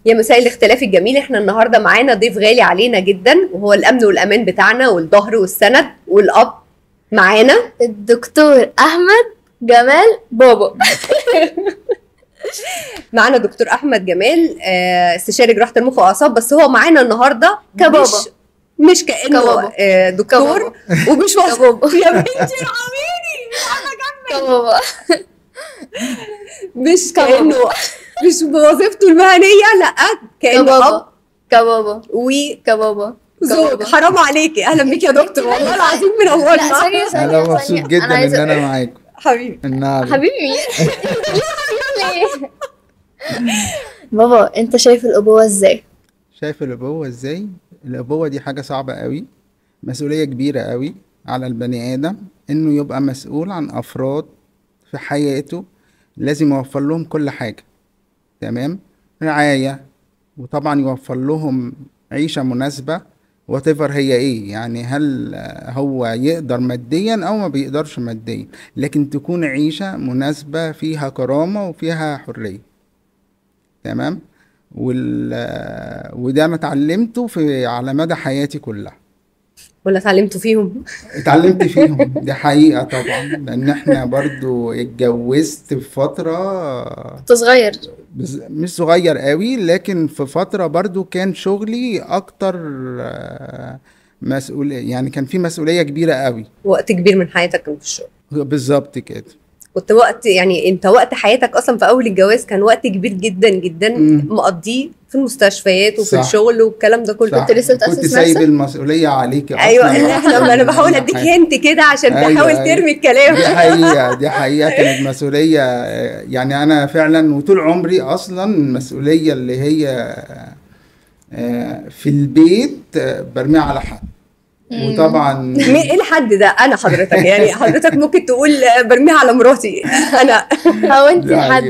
يا مساء الاختلاف الجميل. احنا النهارده معانا ضيف غالي علينا جدا، وهو الامن والامان بتاعنا والظهر والسند والاب. معانا الدكتور احمد جمال بابا. معانا دكتور احمد جمال، استشاري جراحه المخ واعصاب، بس هو معانا النهارده كبابا، مش كانه كبابا. دكتور ومش كبابا. يا بنتي ارحميني، مش عارفه اكمل. كبابا. مش كانه مش بوظيفته المهنية، لا كانه اب كبابا وكبابا زوج. حرام عليكي. اهلا بيك يا دكتور، والله العظيم منورنا. لا ثانية ثانية، انا مبسوط جدا ان انا معاكم. حبيبي حبيبي. بابا، انت شايف الابوة ازاي؟ شايف الابوة ازاي؟ الابوة دي حاجة صعبة قوي، مسؤولية كبيرة قوي على البني ادم، انه يبقى مسؤول عن افراد في حياته، لازم يوفر لهم كل حاجة، تمام، رعاية، وطبعا يوفر لهم عيشه مناسبة، whatever هي ايه، يعني هل هو يقدر ماديا او ما بيقدرش ماديا، لكن تكون عيشة مناسبة فيها كرامة وفيها حرية، تمام. وده انا اتعلمته في على مدى حياتي كلها. ولا اتعلمته فيهم؟ اتعلمت فيهم، دي حقيقة طبعا، لان احنا برضو اتجوزت في فترة كنت صغير، مش صغير قوي، لكن في فترة برضو كان شغلي اكتر مسؤولية، يعني كان في مسؤولية كبيرة قوي. وقت كبير من حياتك كان في الشغل. بالظبط كده. كنت وقت، يعني انت وقت حياتك اصلا في اول الجواز كان وقت كبير جدا جدا مقضية في المستشفيات وفي صح. الشغل والكلام ده كله. كنت لسه بتأسس كنت سايب نفسك؟ المسؤولية عليك اصلا. ايوه، انا بحاول اديك هنت كده عشان أيوة تحاول أيوة. ترمي الكلام. دي حقيقة، دي حقيقة، كانت مسؤولية، يعني انا فعلا وطول عمري اصلا المسؤولية اللي هي في البيت برميها على حد. وطبعا ايه الحد ده؟ انا حضرتك، يعني حضرتك ممكن تقول برميها على مراتي انا. هو انت الحد.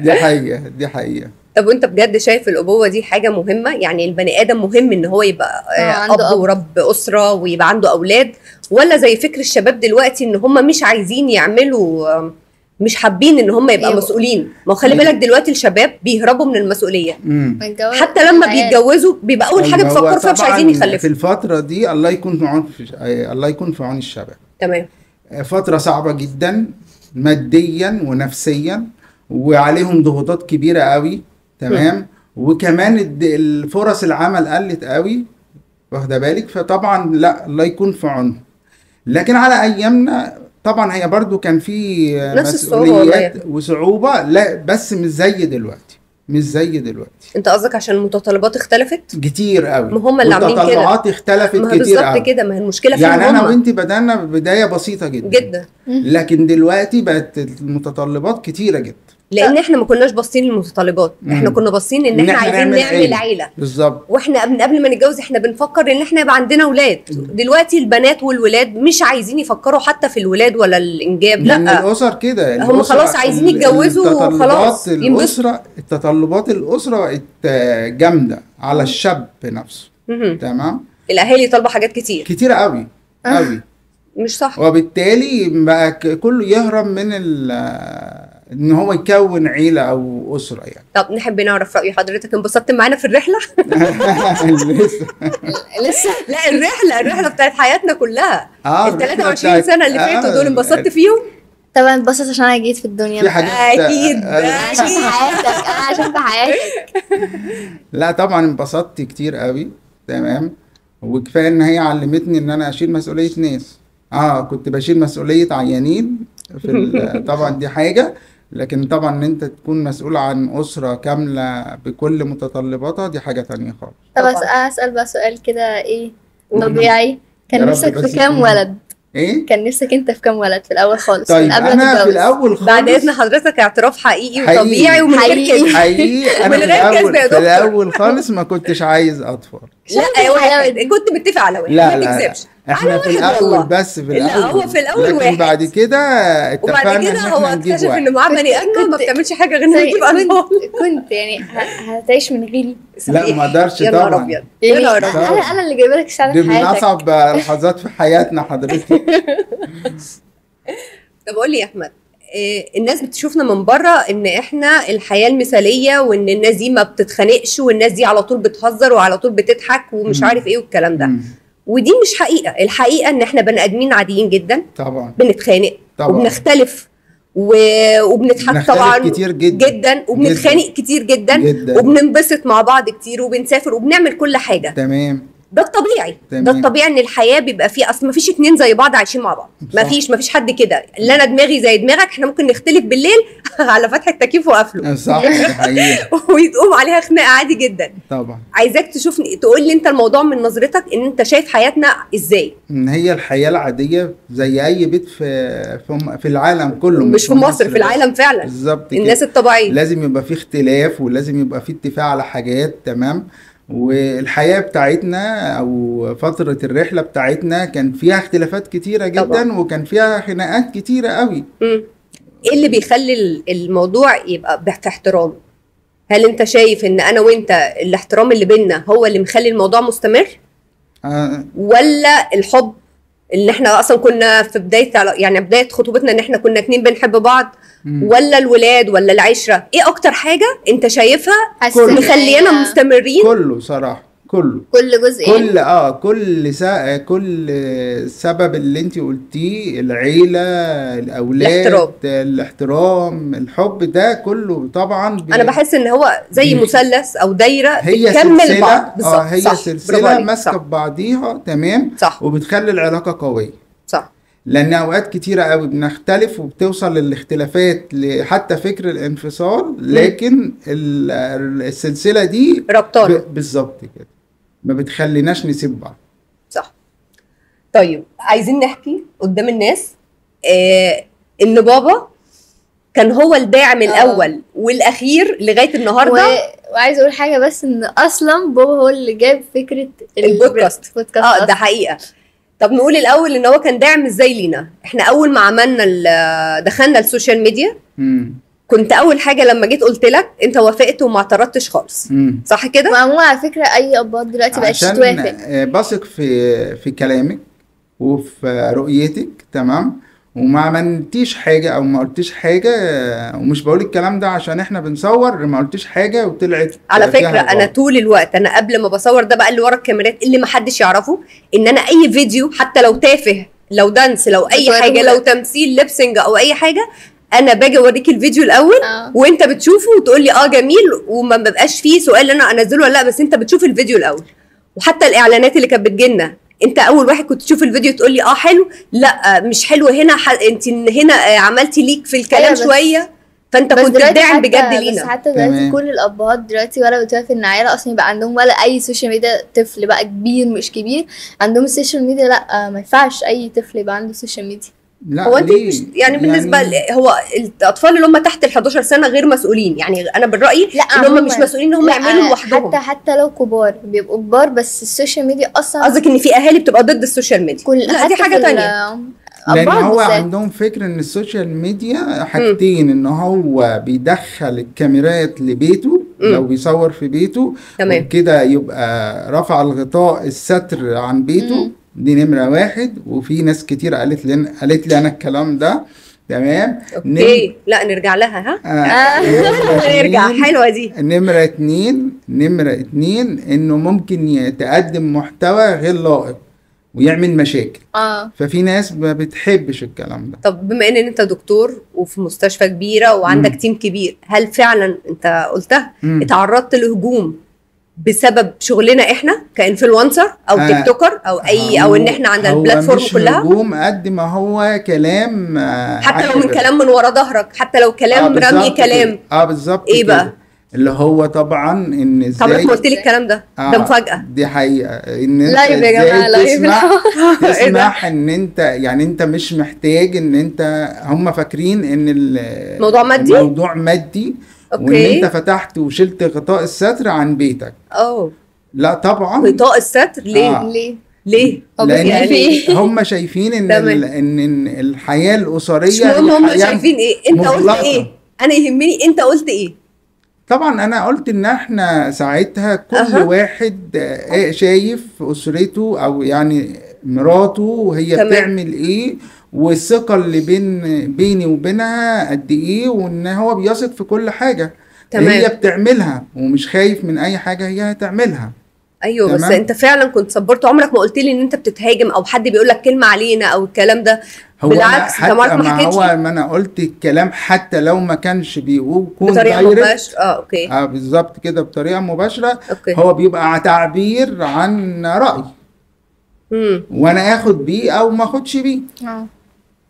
دي حقيقة، دي حقيقة. طب وانت بجد شايف الابوة دي حاجة مهمة؟ يعني البني ادم مهم ان هو يبقى اب ورب اسره ويبقى عنده اولاد، ولا زي فكر الشباب دلوقتي ان هم مش عايزين يعملوا، مش حابين ان هم يبقى مسؤولين؟ ما هو خلي بالك دلوقتي الشباب بيهربوا من المسؤولية، حتى لما بيتجوزوا بيبقى اول حاجة بيفكروا فيها مش عايزين يخلفوا. في الفترة دي الله يكون في عون، الله يكون في عون الشباب. تمام. فترة صعبة جدا ماديا ونفسيا، وعليهم ضغوطات كبيرة قوي، تمام. وكمان الفرص العمل قلت قوي، واخده بالك، فطبعا لا، الله يكون في عونهم. لكن على ايامنا طبعا هي برضو كان في مسؤوليات وصعوبة، لا بس مش زي دلوقتي، مش زي دلوقتي. انت قصدك عشان المتطلبات اختلفت كتير قوي؟ ما هم اللي عاملين كده، المتطلبات اختلفت كتير قوي. بالظبط كده، ما هي المشكلة فيهم. يعني انا وانت بدأنا بداية بسيطة جدا جدا، لكن دلوقتي بقت المتطلبات كتيرة جدا، لان احنا ما كناش باصين للمتطلبات، احنا كنا باصين ان احنا عايزين نعمل عيله. بالظبط. واحنا من قبل ما نتجوز احنا بنفكر ان احنا يبقى عندنا اولاد. دلوقتي البنات والولاد مش عايزين يفكروا حتى في الولاد ولا الانجاب، لا الاسر كده هم خلاص عايزين يتجوزوا وخلاص. الاسرة، التطلبات الاسرة بقت جامدة على الشاب نفسه. تمام. الاهالي طالبه حاجات كتير كتير قوي قوي، مش صح؟ وبالتالي بقى كله يهرب من ان هو يكون عيله او اسره يعني. طب نحب نعرف راي حضرتك، انبسطت معانا في الرحلة؟ لسه لسه. لا الرحلة بتاعت حياتنا كلها، ال 23 سنة اللي فاتوا دول انبسطت فيهم؟ طبعا اتبسطت عشان انا جيت في الدنيا. في حاجات اكيد عشان حياتك، انا عشان في حياتك. لا طبعا انبسطت كتير قوي، تمام. وكفاية ان هي علمتني ان انا اشيل مسؤولية ناس. كنت بشيل مسؤولية عيانين في طبعا دي حاجة، لكن طبعا ان انت تكون مسؤول عن اسره كاملة بكل متطلباتها دي حاجة تانية خالص. طب اسال بقى سؤال كده ايه طبيعي، كان نفسك في كام ولد؟ ايه؟ كان نفسك انت في كام ولد في الاول خالص؟ طيب انا في الاول خالص بعد اذن حضرتك اعتراف حقيقي وطبيعي ومن غير كذب. حقيقي انا في الاول خالص ما كنتش عايز اطفال. لا واحد كنت متفق على واحد. لا ما تكذبش، احنا في الاول بس في الاول. لا هو في الاول واحد، لكن بعد كده اتفقنا وبعد كده هو اكتشف ان معاه بني ادم ما بتعملش حاجة غير انه يجيب اطفال. كنت يعني هتعيش من غيري؟ لا ما اقدرش طبعا. يا نهار ابيض، انا اللي جايبه لك السعادة في حياتك. دي من اصعب لحظات في حياتنا حضرتك. طب قول لي يا احمد، الناس بتشوفنا من بره ان احنا الحياة المثالية، وان الناس دي ما بتتخانقش، والناس دي على طول بتهزر وعلى طول بتضحك ومش عارف ايه والكلام ده. ودي مش حقيقة. الحقيقة ان احنا بني ادمين عاديين جدا، طبعا بنتخانق طبعا، وبنختلف وبنضحك طبعا كتير جدا جدا، وبنتخانق كتير جدا، جدا، وبننبسط مع بعض كتير، وبنسافر وبنعمل كل حاجة. تمام، ده الطبيعي. تمام. ده الطبيعي ان الحياة بيبقى فيه، اصل مفيش اتنين زي بعض عايشين مع بعض، مفيش حد كده اللي انا دماغي زي دماغك. احنا ممكن نختلف بالليل على فتح التكييف وقفله، صح، حقيقي، ويتقوم عليها خناقه عادي جدا. طبعا عايزاك تشوفني، تقول لي انت الموضوع من نظرتك، ان انت شايف حياتنا ازاي؟ ان هي الحياة العادية زي اي بيت في العالم كله، مش في مصر، في العالم فعلا. بالظبط، الناس الطبيعية لازم يبقى في اختلاف، ولازم يبقى في اتفاق على حاجات. تمام. والحياة بتاعتنا أو فترة الرحلة بتاعتنا كان فيها اختلافات كتيرة جدا طبعا، وكان فيها خناقات كتيرة قوي. إيه اللي بيخلي الموضوع يبقى في احترام؟ هل أنت شايف إن أنا وأنت الاحترام اللي بينا هو اللي مخلي الموضوع مستمر؟ ولا الحب اللي احنا أصلا كنا في بداية، يعني بداية خطوبتنا، إن احنا كنا اتنين بنحب بعض؟ ولا الولاد، ولا العشرة؟ ايه اكتر حاجة انت شايفها مخلينا مستمرين؟ كله صراحة، كله، كل جزء، كل كل سبب اللي انت قلتيه، العيلة، الاولاد، الاحترام، الحب، ده كله طبعا. انا بحس ان هو زي مثلث او دايرة هي بتكمل بعض. بالظبط، هي سلسلة ماسكه ببعضيها. تمام، صح، وبتخلي العلاقة قوية. صح، لان اوقات كتيرة قوي بنختلف وبتوصل للاختلافات حتى فكر الانفصال، لكن السلسلة دي ربطانه بالظبط كده، ما بتخليناش نسيب بعض. صح. طيب عايزين نحكي قدام الناس ان بابا كان هو الداعم الاول والاخير لغاية النهارده. وعايز اقول حاجة بس، ان اصلا بابا هو اللي جاب فكرة البودكاست. ده حقيقة. طب نقول الاول ان هو كان داعم ازاي لينا. احنا اول ما عملنا دخلنا ال social media، كنت اول حاجة لما جيت قلت لك انت وافقت وما اعترضتش خالص. صح كده؟ وعموما على فكرة اي اباء دلوقتي بقت توافق. بثق في كلامك وفي رؤيتك. تمام، وما عملتيش حاجة او ما قلتيش حاجة، ومش بقول الكلام ده عشان احنا بنصور، ما قلتيش حاجة وطلعت. على فكرة انا طول الوقت، انا قبل ما بصور ده بقى اللي ورا الكاميرات اللي ما حدش يعرفه، ان انا اي فيديو حتى لو تافه، لو dance، لو اي حاجة، لو تمثيل lip sync او اي حاجة، انا باجي اوريك الفيديو الاول وانت بتشوفه وتقول لي جميل، وما ببقاش فيه سؤال انا انزله ولا لا، بس انت بتشوف الفيديو الاول. وحتى الاعلانات اللي كانت بتجيلنا، انت اول واحد كنت تشوف الفيديو تقول لي حلو، لا مش حلو هنا، انت هنا عملتي leak في الكلام شوية، فانت كنت داعم بجد لينا. بس حتى دلوقتي كل الابهات دلوقتي ولا بتوافق ان عيالها اصلا يبقى عندهم ولا اي social media، طفل بقى كبير مش كبير عندهم ال social media، لا ما ينفعش اي طفل يبقى عنده social media. لا هو انت مش يعني بالنسبة هو الاطفال اللي هم تحت ال 11 سنة غير مسؤولين، يعني انا بالرايي ان هم مش مسؤولين ان هم يعملوا لوحدهم. حتى لو كبار بيبقوا كبار، بس ال social media اصلا. قصدك ان في اهالي بتبقى ضد ال social media؟ لا دي حاجة ثانية، لان هو عندهم فكر ان ال social media حاجتين، ان هو بيدخل الكاميرات لبيته لو بيصور في بيته كده يبقى رفع الغطاء الستر عن بيته، دي نمرة واحد. وفي ناس كتير قالت لي انا الكلام ده. تمام، okay، لا نرجع لها. ها نرجع، حلوة دي. نمرة اتنين انه ممكن يتقدم محتوى غير لائق ويعمل مشاكل. ففي ناس ما بتحبش الكلام ده. طب بما ان انت دكتور وفي مستشفى كبيرة وعندك team كبير، هل فعلا انت قلتها اتعرضت لهجوم بسبب شغلنا احنا ك influencer او TikToker او اي، او ان احنا عندنا ال platform كلها؟ هجوم قد ما هو كلام، حتى لو من كلام من ورا ظهرك، حتى لو كلام رمي كلام. بالظبط. ايه بقى اللي هو طبعا ان ازاي؟ طب ما قلت لي الكلام ده، ده مفاجأة، دي حقيقة. ان انت live يا جماعة، live تسمح ان انت يعني انت مش محتاج ان انت، هم فاكرين ان الموضوع مادي، الموضوع مادي، وان انت فتحت وشلت غطاء الستر عن بيتك. لا طبعا غطاء الستر ليه؟ ليه؟ ليه؟ لان يعني هم شايفين ان ان الحياة الاسرية، هم شايفين ايه؟ انت قلت ايه؟ انا يهمني انت قلت ايه. طبعا انا قلت ان احنا ساعتها كل واحد شايف اسرته او يعني مراته وهي بتعمل ايه، والثقة اللي بيني وبينها قد ايه، وان هو بيثق في كل حاجة. تمام. هي بتعملها ومش خايف من اي حاجة هي هتعملها. ايوه. تمام؟ بس انت فعلا كنت support، عمرك ما قلت لي ان انت بتتهاجم او حد بيقول لك كلمة علينا او الكلام ده. هو بالعكس، انت ما هو ما انا قلت الكلام حتى لو ما كانش بيقول بطريقة مباشرة. okay. بالظبط كده، بطريقة مباشرة. okay. هو بيبقى تعبير عن راي، وانا اخد بيه او ما اخدش بيه.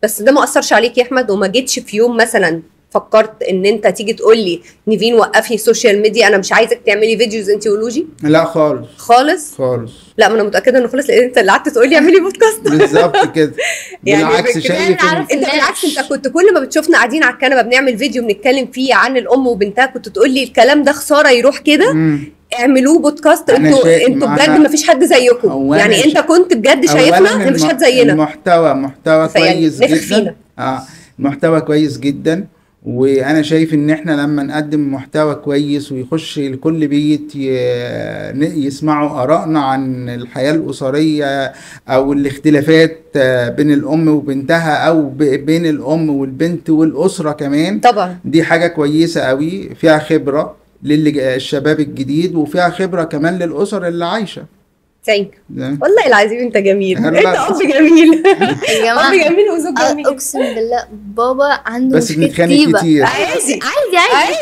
بس ده ما اثرش عليك يا احمد؟ وما جيتش في يوم مثلا فكرت ان انت تيجي تقول لي نيفين وقفي social media، انا مش عايزك تعملي videos انت ولوجي؟ لا خالص خالص خالص. لا ما انا متاكدة انه خالص، لان انت اللي قعدت تقول لي اعملي بودكاست. بالظبط كده. يعني بالعكس، شايف انت بالعكس، انت كنت كل ما بتشوفنا قاعدين على الكنبة بنعمل فيديو بنتكلم فيه عن الام وبنتها كنت تقول لي الكلام ده خسارة يروح كده، اعملوه بودكاست، انتوا بجد ما فيش حد زيكم. يعني انت كنت بجد شايفنا ان مفيش حد زينا. المحتوى كويس جدا. محتوى كويس جدا، وانا شايف ان احنا لما نقدم محتوى كويس ويخش لكل بيت يسمعوا ارائنا عن الحياة الاسرية او الاختلافات بين الام وبنتها او بين الام والبنت والاسرة كمان. طبعا دي حاجة كويسة قوي، فيها خبرة للشباب الجديد وفيها خبرة كمان للاسر اللي عايشة. thank والله العظيم انت جميل، انت اب جميل. اب جميل وزوج جميل. اقسم بالله بابا عنده بس بنتخانق كتير. عادي عادي عادي،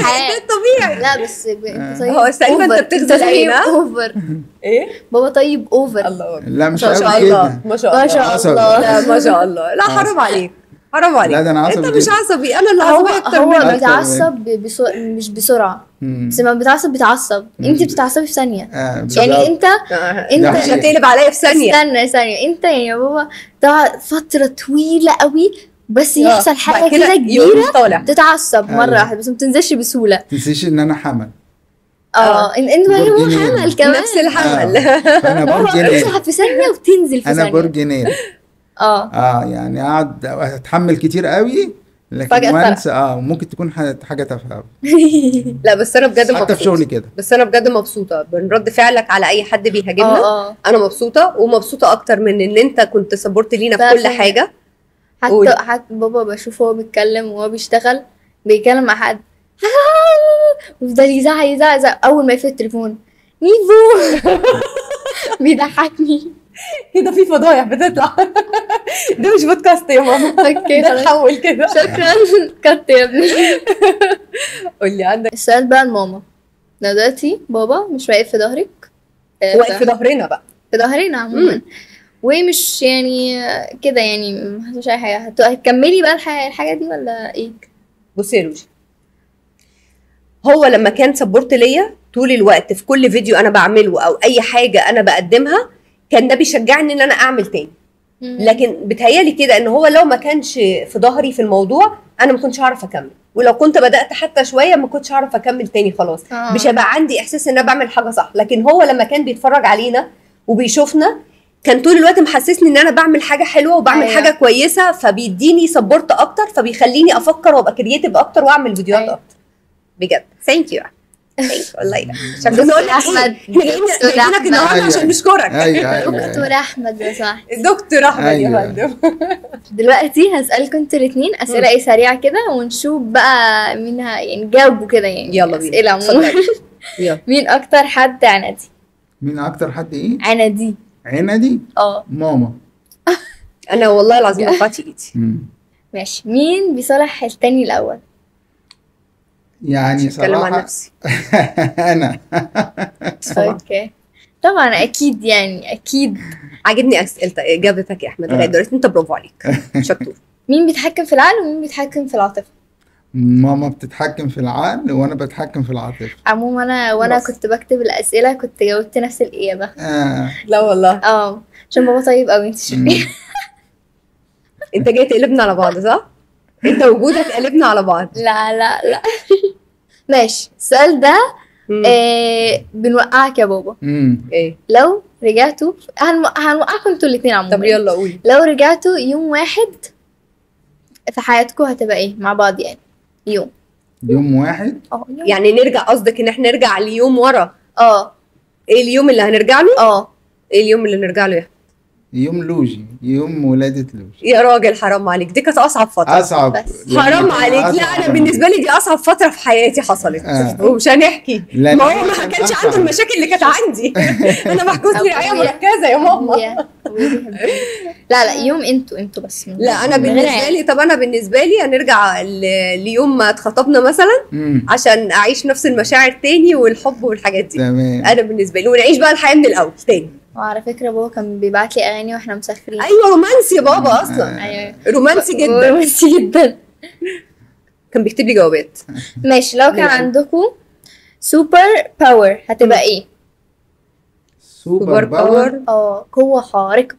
حياة ده طبيعي. لا بس انت طيب. هو تقريبا انت بتغزل عينه over. ايه بابا طيب over. الله اكبر. لا مش قوي كده. ما شاء الله ما شاء الله. لا ما شاء الله. لا حرام عليك، حرام عليك. لا ده انا عصبي. انت مش عصبي، انا اللي عصبي اكتر منك. هو بيتعصب مش بسرعة، بس لما بيتعصب بيتعصب. انت بتتعصبي في ثانية. يعني انت مش هتقلب عليا في ثانية. استنى ثانية. انت يعني يا بابا تقعد فترة طويلة قوي بس يحصل حاجة كده كبيرة تتعصب مرة واحدة، بس ما بتنزلش بسهولة. ما تنسيش ان انا حمل. انت هو حمل كمان، نفس الحمل. انا برج نار. في ثانية وتنزل في ثانية. انا برج نار. يعني اقعد اتحمل كتير قوي، لكن once ممكن تكون حاجة تافهة. لا بس انا بجد مبسوطة حتى في شغلي كده. بس انا بجد مبسوطة من رد فعلك على اي حد بيهاجمنا. انا مبسوطة، ومبسوطة اكتر من ان انت كنت support لينا في كل حاجة. حتى بابا بشوفه هو بيتكلم وهو بيشتغل، بيتكلم مع حد ويفضل يزعق يزعق، اول ما يقفل التليفون نيفو بيضحكني كده. في فضايح بتطلع. ده مش بودكاست يا ماما. okay ده نحول كده. شكرا cut يا ابني. قولي عندك السؤال بقى لماما. دلوقتي بابا مش واقف في ظهرك، واقف في ظهرنا بقى، في ظهرنا عموما، ومش يعني كده، يعني ما حصلش اي حاجة، هتكملي بقى الحاجة دي ولا ايه؟ بصي يا روجي، هو لما كان support ليا طول الوقت في كل فيديو انا بعمله او اي حاجة انا بقدمها، كان ده بيشجعني ان انا اعمل تاني. لكن بتهيالي كده ان هو لو ما كانش في ظهري في الموضوع انا ما كنتش هعرف اكمل، ولو كنت بدات حتى شوية ما كنتش هعرف اكمل تاني خلاص. مش هيبقى عندي احساس ان انا بعمل حاجة صح. لكن هو لما كان بيتفرج علينا وبيشوفنا كان طول الوقت محسسني ان انا بعمل حاجة حلوة وبعمل حاجة كويسة، فبيديني support اكتر، فبيخليني افكر وابقى creative اكتر واعمل فيديوهات اكتر. بجد thank you والله. عشان بنقول احمد جايبينك النهارده عشان نشكرك. دكتور احمد يا صاحبي. دكتور احمد يا فندم. دلوقتي هسألكم انتوا الاثنين اسئلة ايه سريعة كده، ونشوف بقى مين يعني جاوبوا كده، يعني يلا بينا اسئلة عموما. مين اكتر حد عنادي؟ مين اكتر حد ايه؟ عنادي. عنادي؟ ماما. انا والله العظيم رفعت ايدي. ماشي. مين بيصالح التاني الاول؟ يعني صراحة عن نفسي. أنا. okay طبعا أكيد، يعني أكيد. عاجبني أسئلتك، إجابتك يا أحمد لغاية دلوقتي، أنت برافو عليك، شطور. مين بيتحكم في العقل ومين بيتحكم في العاطفة؟ ماما بتتحكم في العقل وأنا بتحكم في العاطفة. عموما أنا وأنا كنت بكتب الأسئلة كنت جاوبت نفس الإجابة. لا والله. عشان بابا طيب أوي. أنت شايفين. أنت جاي تقلبنا على بعض صح؟ أنت وجودك قلبنا على بعض. لا لا لا. ماشي. السؤال ده بنوقعك يا بابا. ايه؟ لو رجعتوا هنوقعكم انتوا الاثنين عموما. طب يلا قولي. لو رجعتوا يوم واحد في حياتكم هتبقى ايه مع بعض؟ يعني يوم واحد. يعني نرجع، قصدك ان احنا نرجع ليوم ورا؟ ايه اليوم اللي هنرجع له؟ ايه اليوم اللي نرجع له يا يوم لوجي، يوم ولادة لوجي. يا راجل حرام عليك، دي كانت اصعب فترة. اصعب بس. حرام عليك. لا انا بالنسبة لي دي اصعب فترة في حياتي حصلت. ومش هنحكي، ما هو ما كانش عنده المشاكل اللي كانت عندي. انا محجوز لي رعاية مركزه يا ماما. لا لا يوم انتوا بس. لا انا بالنسبة لي، طب انا بالنسبة لي هنرجع ليوم ما اتخطبنا مثلا عشان اعيش نفس المشاعر تاني والحب والحاجات دي. تمام. انا بالنسبة لي ونعيش بقى الحياة من الاول تاني. وعلى فكرة بابا كان بيبعت لي اغاني واحنا مسافرين. ايوه رومانسي يا بابا اصلا. ايوه رومانسي جدا، رومانسي جدا. كان بيكتب لي جوابات. ماشي، لو كان عندكم super power هتبقى ايه؟ super power؟ قوة خارقة.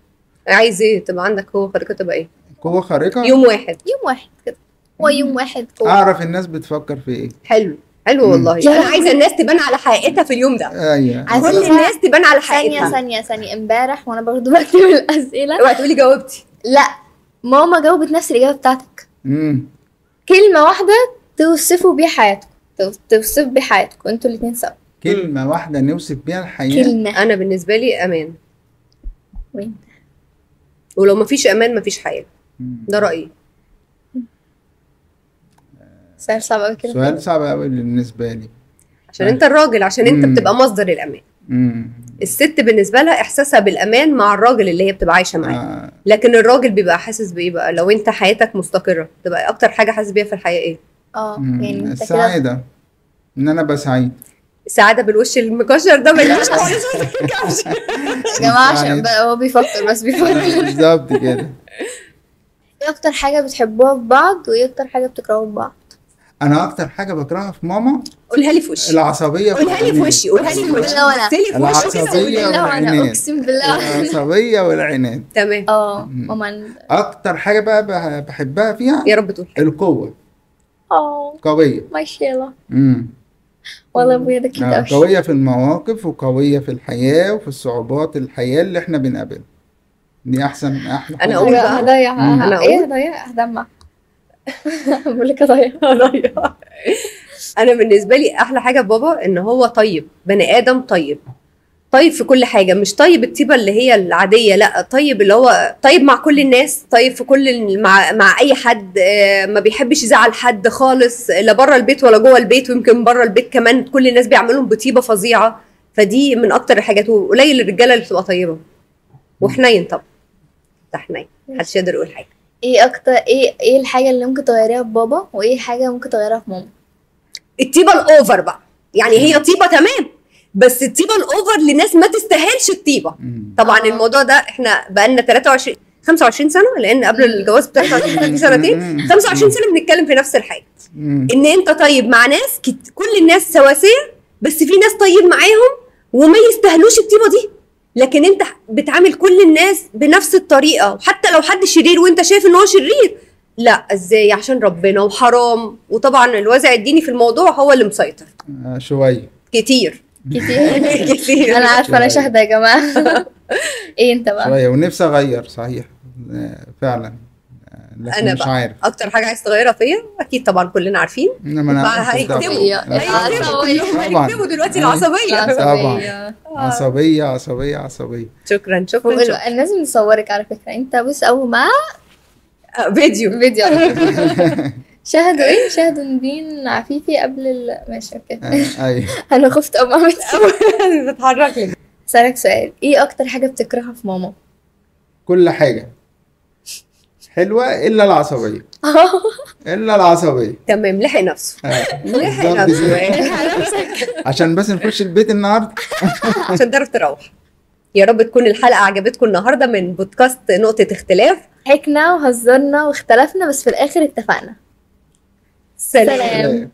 عايز ايه تبقى عندك قوة خارقة؟ تبقى ايه؟ قوة خارقة؟ يوم واحد، يوم واحد كده، هو يوم واحد قوة. اعرف الناس بتفكر في ايه. حلو حلو والله. انا عايزه الناس تبان على حقيقتها في اليوم ده. ايوه كل الناس تبان على حقيقتها. ثانية ثانية، امبارح وانا برضه بكتب الاسئلة، اوعي تقولي جاوبتي. لا ماما جاوبت نفس الاجابة بتاعتك. كلمة واحدة توصفوا بيها حياتكم، توصف بيها حياتكم انتوا الاثنين سوا. كلمة واحدة نوصف بيها الحياة. كلمة. انا بالنسبة لي امان. وين؟ ولو مفيش امان مفيش حياة. ده رايي. سؤال صعب قوي كده. سؤال صعب قوي بالنسبة لي، عشان انت الراجل، عشان انت بتبقى مصدر الامان. الست بالنسبة لها احساسها بالامان مع الراجل اللي هي بتبقى عايشه معاه. لكن الراجل بيبقى حاسس بايه بقى؟ لو انت حياتك مستقره تبقى اكتر حاجة حاسس بيها في الحياة ايه؟ يعني انت كده السعادة، ان انا ابقى سعيد. السعادة بالوش المكشر ده ما يجيش خالص يا جماعة، عشان هو بيفكر بس بيفكر. بالظبط كده. ايه اكتر حاجة بتحبوها في بعض وايه اكتر حاجة بتكرهوها في بعض؟ انا اكتر حاجة بكرهها في ماما، قولها لي في وشي. العصبية. قولها لي في وشي، قولها لي في وشي. العصبية والعناد. اقسم بالله العصبية والعناد. تمام. ماما اكتر حاجة بقى بحبها فيها، يا رب تقول، القوة. قوية ما شاء الله. والله ابويا ده كده قوي. قوية في المواقف وقويه في الحياة وفي الصعوبات الحياة اللي احنا بنقابلها. دي احسن احلى انا اقول بقى هضيع. انا اقول هضيع، هدمع. بقول لك هضيع. انا بالنسبة لي احلى حاجة في بابا ان هو طيب، بني ادم طيب، طيب في كل حاجة، مش طيب الطيبة اللي هي العادية، لا طيب اللي هو طيب مع كل الناس، طيب في كل مع اي حد، ما بيحبش يزعل حد خالص، لا بره البيت ولا جوه البيت، ويمكن بره البيت كمان كل الناس بيعملهم بطيبه فظيعة. فدي من اكتر الحاجات، وقليل الرجالة اللي بتبقى طيبة وحنين. طبعا ده حنين، محدش يقدر يقول حاجة. ايه اكتر ايه الحاجة اللي ممكن تغيريها في بابا وايه حاجة ممكن تغيرها في ماما؟ الطيبة ال over بقى، يعني هي طيبة تمام، بس الطيبة ال over لناس ما تستاهلش الطيبة. طبعا الموضوع ده احنا بقالنا 23 25 سنة، لان قبل الجواز ب 23 سنتين، 25 سنة بنتكلم في نفس الحاجة، ان انت طيب مع ناس كل الناس سواسية، بس في ناس طيب معاهم وما يستاهلوش الطيبة دي، لكن انت بتعامل كل الناس بنفس الطريقة، وحتى لو حد شرير وانت شايف ان هو شرير، لا ازاي، عشان ربنا وحرام. وطبعا الوازع الديني في الموضوع هو اللي مسيطر شوية كتير كتير كتير. انا عارفه، انا شاهده يا جماعة. ايه انت بقى؟ شوية، ونفسي اغير صحيح فعلا، لكن انا مش بقى عارف. اكتر حاجة عايز تغيرها فيا اكيد طبعا كلنا عارفين، انما هيكتبوا دلوقتي العصبية. طبعا عصبية عصبية عصبية. شكرا شكرا شكرا. لازم نصورك على فكرة انت، بص اول ما فيديو شاهدوا ايه؟ شاهدوا نبين عفيفي قبل ماشي okay. ايوه انا خفت اول ما عملت بتحرك لي. اسالك سؤال، ايه اكتر حاجة بتكرهها في ماما؟ كل حاجة حلوة الا العصبية. الا العصبية. تمام، لحق نفسه. لحق نفسه عشان بس نخش البيت النهارده، عشان تعرف تروح. يا رب تكون الحلقة عجبتكم النهارده من بودكاست نقطة اختلاف. ضحكنا وهزرنا واختلفنا، بس في الاخر اتفقنا. سلام.